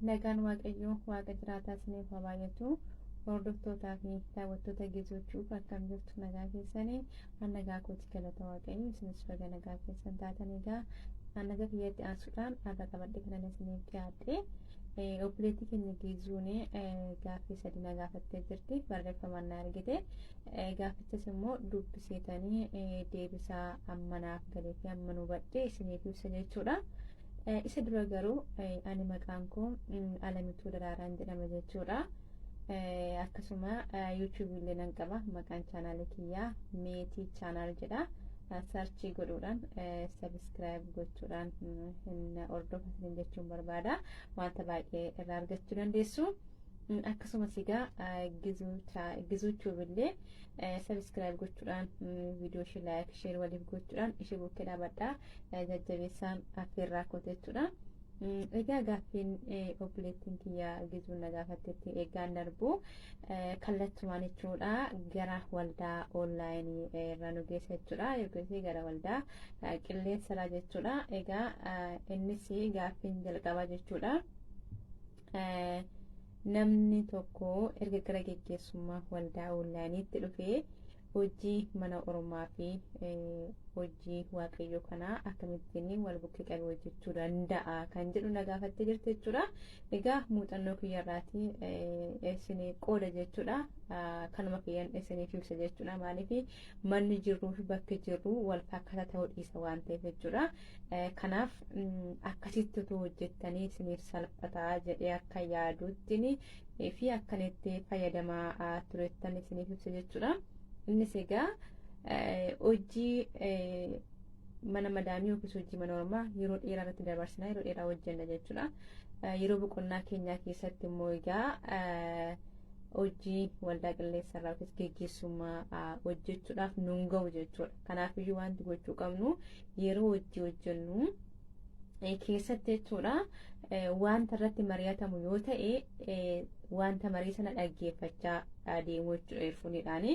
Nagaan Waaqayyoo Waaqa jiraataa isiniif haa baay'atu. Hordoftootaa fi daawwattoota Gizuuchuuf akkam jirtu nagaa keessanii? An nagaa kooti galata Waaqayyo isinis baga nagaa keessan taatan egaa an nagaa kiyyatti aansuudhaan har'a qabadhe kanan isiniif dhiyaadhe obboleettii keenya Gizuun gaaffii sadi na gaafattee jirti barreeffamaan na argite gaaffichas immoo dubbiseetanii deebisaa amma naaf galee fi amma nu hubadhe isiniif ibsa jechuudha. Isa dura garuu ani maqaan koo Alamituu Daraaraan jedhama jechuudha. Akkasuma YouTube illee nan qaba. Maqaan chaanaalii kiyyaa Meetii Chaanaal jedha. Sarchii godhuudhaan sabiskiraayib gochuudhaan hin hordofa isiniin jechuun barbaada. Wanta baay'ee irraa argachuu dandeessu. Akkasumas egaa Gizuu Tube illee sabiskiraayib gochuudhaan viidiyoo ishee laayik sheer waliif gochuudhaan ishee bukkee dhaabadhaa jajjabeessaan affeerraa kooti jechuudha. Egaa gaaffiin obboleettiin kiyya Gizuun na gaafattetti eegaan darbu kallattumaan jechuudha gara waldaa onlaayinii irra nu geessa jechuudha yookiis gara waldaa qilleensarraa jechuudha. Egaa innis gaaffiin jalqabaa jechuudha. Namni tokko erga gara geggeessummaa waldaa onlaayiniitti dhufee hojii mana ormaa fi hojii waaqayyoo kanaa akkamittiin wal bukkee qabee hojjechuu danda'a kan jedhu na gaafattee jirti jechuudha. Egaa muuxannoo kiyyarraatii isin qooda jechuudha. Kanuma kiyyan isiniif ibsa jechuudha. Maaliif manni jirruu fi bakki jirru wal fakkaataa ta'uu dhiisa waan ta'eef jechuudha. Kanaaf akkasitti utuu hojjettanii isiniif salphata jedhee akka yaaduuttiin fi akkan itti fayyadamaa turettan isiniif ibsa jechuudha. Innis egaa hojii mana madaamii yookiis hojii mana ormaa yeroo dheeraa irratti dabarsina yeroo dheeraa hojjenna jechuudha. Yeroo boqonnaa keenyaa keessatti immoo egaa hojii waldaa qilleensa irraa yookiis geggeessummaa hojjechuudhaaf nuun ga'u jechuudha. Kanaafiyyuu wanti gochuu qabnu yeroo hojii hojjennu keessatti jechuudha wanta irratti mari'atamu yoo ta'e wanta marii sana dhaggeeffachaa deemuu jechuudha eerfuuniidhaan.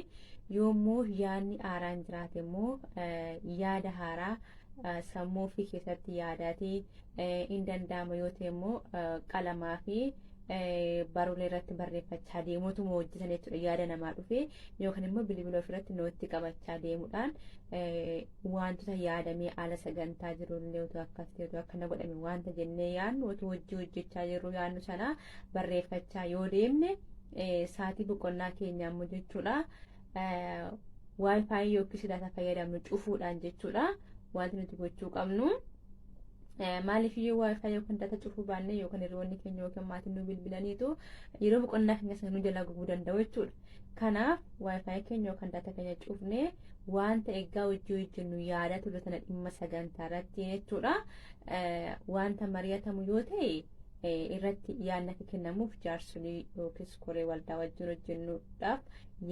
Yoommoo yaadni haaraan jiraate immoo yaada haaraa sammuu ofii keessatti yaadaatii hin danda'ama yoo ta'e immoo qalamaa fi baruulee irratti barreeffachaa deemuutuma hojjetan jechuudha yaada namaa dhufe yookaan immoo bilbila ofirratti nootti qabachaa deemuudhaan wantoota yaadamee haala sagantaa jiru illee utuu akkas ta'e utuu akkana godhame wanta jennee yaadnu utuu hojii hojjechaa jirru yaadnu sana barreeffachaa yoo deemne sa'aatii boqonnaa keenyaa immoo jechuudha waayifaayi yookiis daataa fayyadamnu cufuudhaan jechuudha wanti nuti gochuu qabnu. Maaliif yoo wifi yookaan data cufuu baanne yookaan hiriyoonni keenya yookaan maatiin nu bilbilaniitu yeroo boqonnaa keenya sana nu jalaa gubuu danda'u jechuudha. Kanaaf wifi keenya yookaan data keenya cufnee wanta eeggaa hojii hojjennu yaada turre sana dhimma sagantaa irratti jechuudha. Wanta mari'atamu yoo ta'e irratti yaadni akka kennamuuf jaarsolii yookiis koree waldaa wajjin hojjennuudhaaf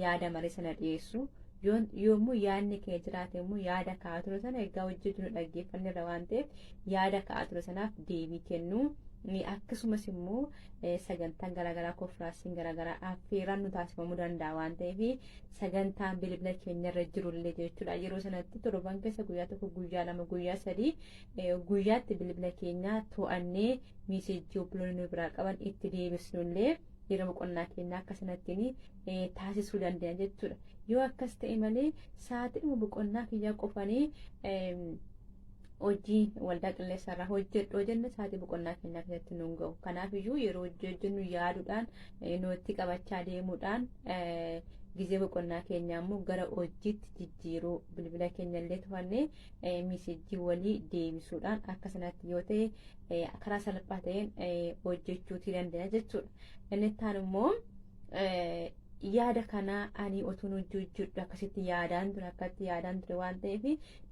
yaada marii sana dhiyeessu. Yommuu yaadni kee jiraate immoo yaada ka'aa ture sana egaa hojii hojjennu dhaggeeffanneerra waan ta'eef yaada ka'aa ture sanaaf deebii kennuu akkasumas immoo sagantaan garaagaraa konfiraansiin garaagaraa affeeraan nu taasifamuu danda'a waan ta'eef sagantaan bilbila keenyarra jirullee jechuudha yeroo sanatti torban keessa guyyaa tokko guyyaa lama guyyaa sadii guyyaatti bilbila keenya to'annee miiseejjii obboloonni nu biraa qaban itti deebisnullee yeroo boqonnaa keenyaa akka sanattiin taasisuu dandeenya jechuudha. Yoo akkas ta'e malee sa'aatiidhuma boqonnaa kiyyaa qofanii hojii waldaa qilleensa irraa hojjedhu hojjenne sa'aatii boqonnaa keenyaa keessatti nuun ga'u. Kanaaf iyyuu yeroo hojii hojjennu yaaduudhaan nootti qabachaa deemuudhaan gizee boqonnaa keenyaa immoo gara hojiitti jijjiiruu bilbila keenya illee to'annee miisejjii walii deebisuudhaan akka sanatti yoo ta'e karaa salphaa ta'een hojjechuutii dandeenya jechuudha. Inni itti aanu immoo yaada kana ani otuun hojii hojjedhu akkasitti yaadaan ture akkatti yaadaan ture waan ta'eef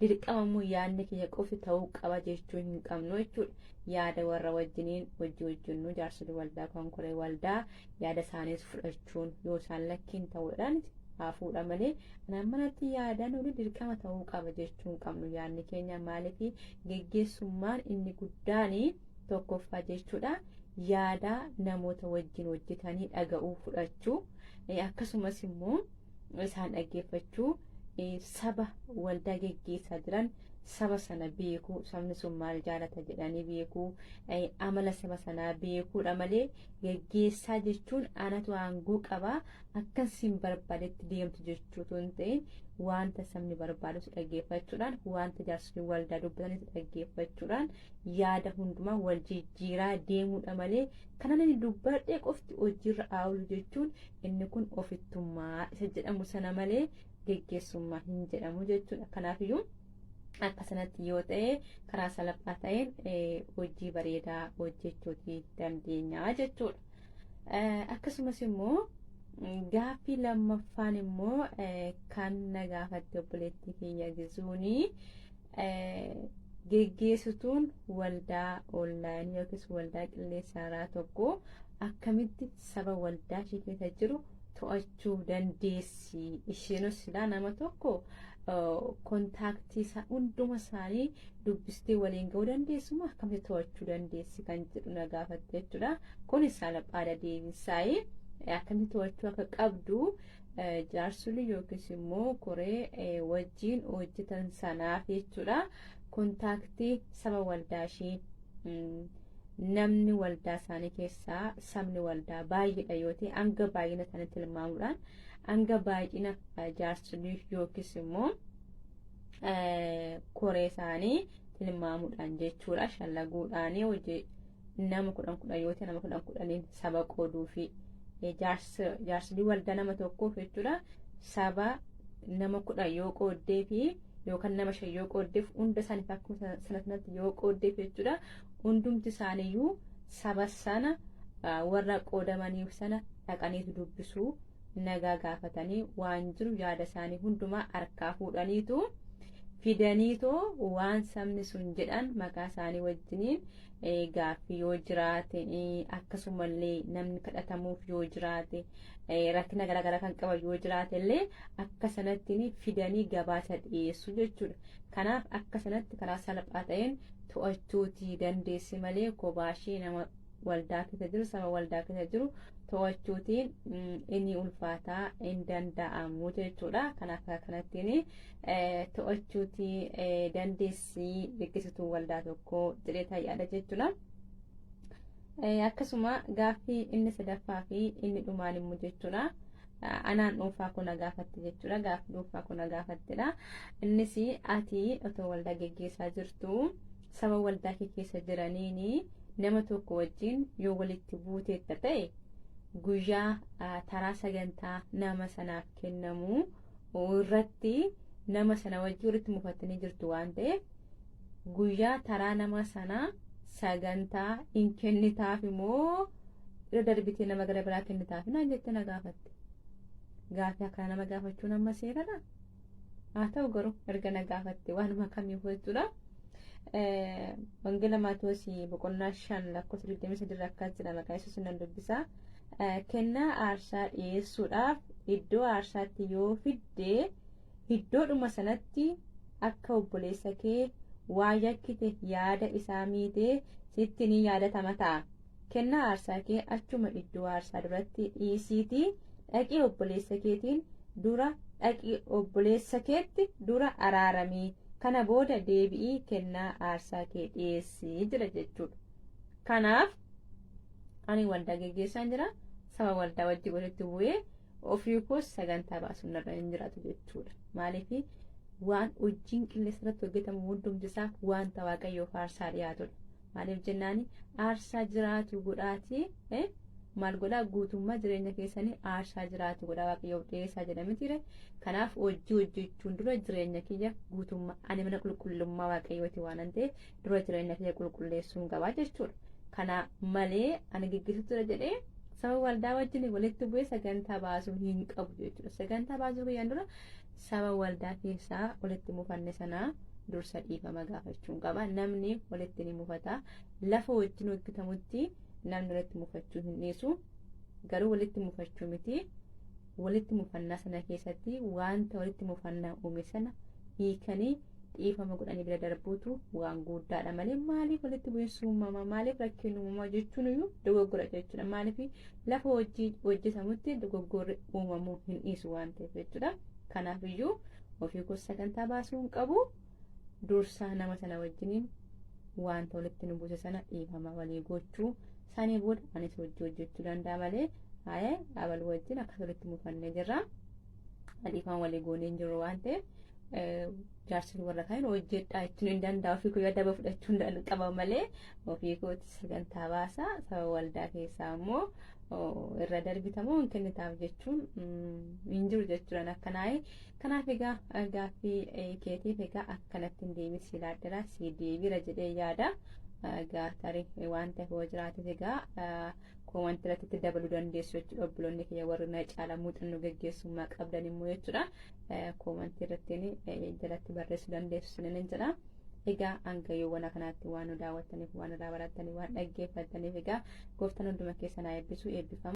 dirqama immoo yaadni kiyya qofti ta'uu qaba jechuu hin qabnu jechuudha. Yaada warra wajjiniin hojii hojjennu jaarsolii waldaa kan koree waldaa yaada isaaniis fudhachuun yoo isaan lakkiin ta'uudhaan haa fuudha malee anaan manatti yaadaan olii dirqama ta'uu qaba jechuu hin qabnu yaadni keenya maaliif geggeessummaan inni guddaan tokkoffaa jechuudha yaada namoota wajjin hojjetanii dhaga'uu fudhachuu akkasumas immoo isaan dhaggeeffachuu Saba waldaa geggeessaa jiran saba sana beekuu, sabni sun maal jaalata jedhanii beekuu, amala saba sanaa beekuudha malee geggeessaa jechuun anatu aangoo qabaa akkan siin barbaadetti deemtu jechuu otoo hin ta'in, wanta sabni barbaadus dhaggeeffachuudhaan, wanta jaarsoliin waldaa dubbatanis dhaggeeffachuudhaan, yaada hundumaa wal jijjiiraa deemuudha malee kanan inni dubbadhee qofti hojiirra oolu jechuun inni kun ofittummaa isa jedhamu sana malee geggeessummaa hin jedhamu jechuudha. Kanaafiyyuu akka sanatti yoo ta'e karaa salphaa ta'een hojii bareedaa hojjechuuti dandeenya jechuudha. Akkasumas immoo gaaffii lammaffaan immoo kan na gaafatte obboleettii kiyya Gizuunii, geggeessituun waldaa onlaayinii yookiis waldaa qilleensarraa tokko akkamitti saba waldaa ishee keessa jiru to'achuu dandeessi? Isheenis silaa nama tokko kontaaktii isaa hunduma isaanii dubbistee waliin ga'uu dandeessuma, akkamitti to'achuu dandeessi kan jedhu na gaafatte jechuudha. Kunis salphaadha deebiinsaayii. Akkamitti to'achuu akka qabdu jaarsolii yookiis immoo koree wajjin hojjetan sanaaf jechuudha. Kontaaktii saba waldaa ishee, namni waldaa isaanii keessaa sabni waldaa baay'eedha yoo ta'e, hanga baay'ina isaanii tilmaamuudhaan, hanga baay'ina jaarsolii yookiis immoo koree isaanii tilmaamuudhaan jechuudha, shallaguudhaan hojii nama 10 10 yoo ta'e, nama 10 10n saba qooduu fi jaarsolii waldaa nama tokkoof jechuudha, saba nama 10 yoo qooddee fi yookaan nama 5 yoo qooddeef, hunda isaaniif akkuma sana sanatti yoo qooddeef jechuudha, hundumti isaaniiyyuu saba sana warra qoodamaniif sana dhaqaniitu dubbisuu, nagaa gaafatanii, waan jiru yaada isaanii hundumaa harkaa fuudhaniitu fidaniitoo waan sabni sun jedhan maqaa isaanii wajjiniin, gaaffii yoo jiraate, akkasumallee namni kadhatamuuf yoo jiraate, rakkina garaagaraa kan qaban yoo jiraate illee akka sanatti fidanii gabaasa dhiyeessu jechuudha. Kanaaf akka sanatti karaa salphaa ta'een to'achuutii dandeessi malee kobaashee nama waldaa keessa jiru, saba waldaa keessa jiru to'achuutiin inni ulfaataa hin danda'amu jechuudha. Kanaaf akka kanattiin to'achuutii dandeessi geggeessituu waldaa tokko jedhee yaada jechuudha. Akkasuma gaaffii inni sadaffaa fi inni dhumaan immoo jechuudha. Anaan dhuunfaa kun na gaafatte jechuudha. Gaaffii dhuunfaa kun na gaafattedha. Innis ati otoo waldaa geggeessaa jirtu saba waldaa kee keessa jiraniin nama tokko wajjin yoo walitti buuteetta ta'e, guyyaa taraa sagantaa nama sanaaf kennamu irratti nama sana wajjin walitti mufattanii jirtu waan ta'eef, guyyaa taraa nama sanaa sagantaa hin kennitaaf immoo irra darbitee nama gara biraa kennitaaf naan jette na gaafatte. Gaaffii akkana nama gaafachuun amma seeradha. Haa ta'u garuu erga na gaafatte waanuma kamiif jechuudha. Wangeela Maatiyoosi boqonnaa 5 lakkoofsa 23 irra akkas jedha, maqaa Yesuus nan dubbisa. Kennaa aarsaa dhiyeessuudhaaf iddoo aarsaatti yoo fidde, iddoodhuma sanatti akka obboleessa kee waa yakkite yaada isaa miitee sitti ni yaadatama ta'a. Kennaa aarsaa kee achuma iddoo aarsaa duratti dhiisiitii dhaqii obboleessa keetiin dura dhaqii obboleessa keetti dura araaramii, kana booda deebi'ii kennaa aarsaa kee dhiyeessii jira jechuudha. Kanaaf ani waldaa geggeessaan jira, saba waldaa wajjin walitti bu'ee ofii koos sagantaa baasuun narra hin jiraatu jechuudha. Maaliif? Waan hojiin qilleensa irratti hojjetamu hundumti isaa wanta Waaqayyoof aarsaa dhiyaatudha. Maaliif jennaani, aarsaa jiraatu godhaatii, maal godhaa, guutummaa jireenya keessanii aarsaa jiraatu godhaa Waaqayyoof dhiyeessaa jedhamitiire. Kanaaf hojii hojjechuun dura jireenya kiyya guutummaa, ani mana qulqullummaa Waaqayyooti waan ta'eef, dura jireenya kiyya qulqulleessuun qabaa jechuudha. Kana malee ani geggeessuutu jedhee saba waldaa wajjin walitti bu'ee sagantaa baasuu hin qabu jechuudha. Sagantaa baasuu kiyyaan dura saba waldaa keessaa walitti mufanne sanaa dursa dhiifama gaafachuun qaba. Namni walitti ni mufata. Lafa wajjin hojjetamutti namni walitti mufachuu hin dhiisu. Garuu walitti mufachuu miti. Walitti mufannaa sana keessatti wanta walitti mufannaa uume sana hiikanii dhiifama godhanii bira darbuutu waan guddaadha malee, maaliif walitti bu'iinsi uumama, maaliif rakkinni uumama jechuun iyyuu dogoggora jechuudha. Maaliif? Lafa hojii hojjetamutti dogoggorri uumamuu hin dhiisu waan ta'eef jechuudha. Kanaaf iyyuu Ofii koos sagantaa baasuu hin qabu. Dursa nama sana wajjiniin wanta walitti nu buuse sana dhiifama walii gochuu, sanii booda anis hojii hojjechuu danda'a malee, haaya, abaluu wajjin akkas walitti mufannee jirra. Dhiifama walii goonee hin jirru waan ta'eef, jaarsolii warra kaan hojjedhaa jechuun hin danda'a. Ofii koo daba fudhachuu hin qaba malee, ofii kooti sagantaa baasa, saba waldaa keessaa immoo irra darbitamoo hin kennitaaf jechuun hin jiru jechuudhaan akkanaayi. Kanaaf egaa gaaffii keetiif egaa akkanatti hin deebii si laaddeera, si deebiira jedhee yaada. Egaa tarii waan ta'eef yoo jiraates egaa comment irratti itti dabaluu dandeessu jechuudha. Obboloonni kiyya warri na caala muuxannoo geggeessummaa qabdan immoo jechuudha. Comment irratti jalatti barreessuu dandeessu sinin jedha. Egaa hanga yoowwan kanaatti waan nu daawwattaniif, waan irraa barattaniif, waan dhaggeeffattaniif, egaa gooftaan hunduma keessan haa eebbisu, eebbifama.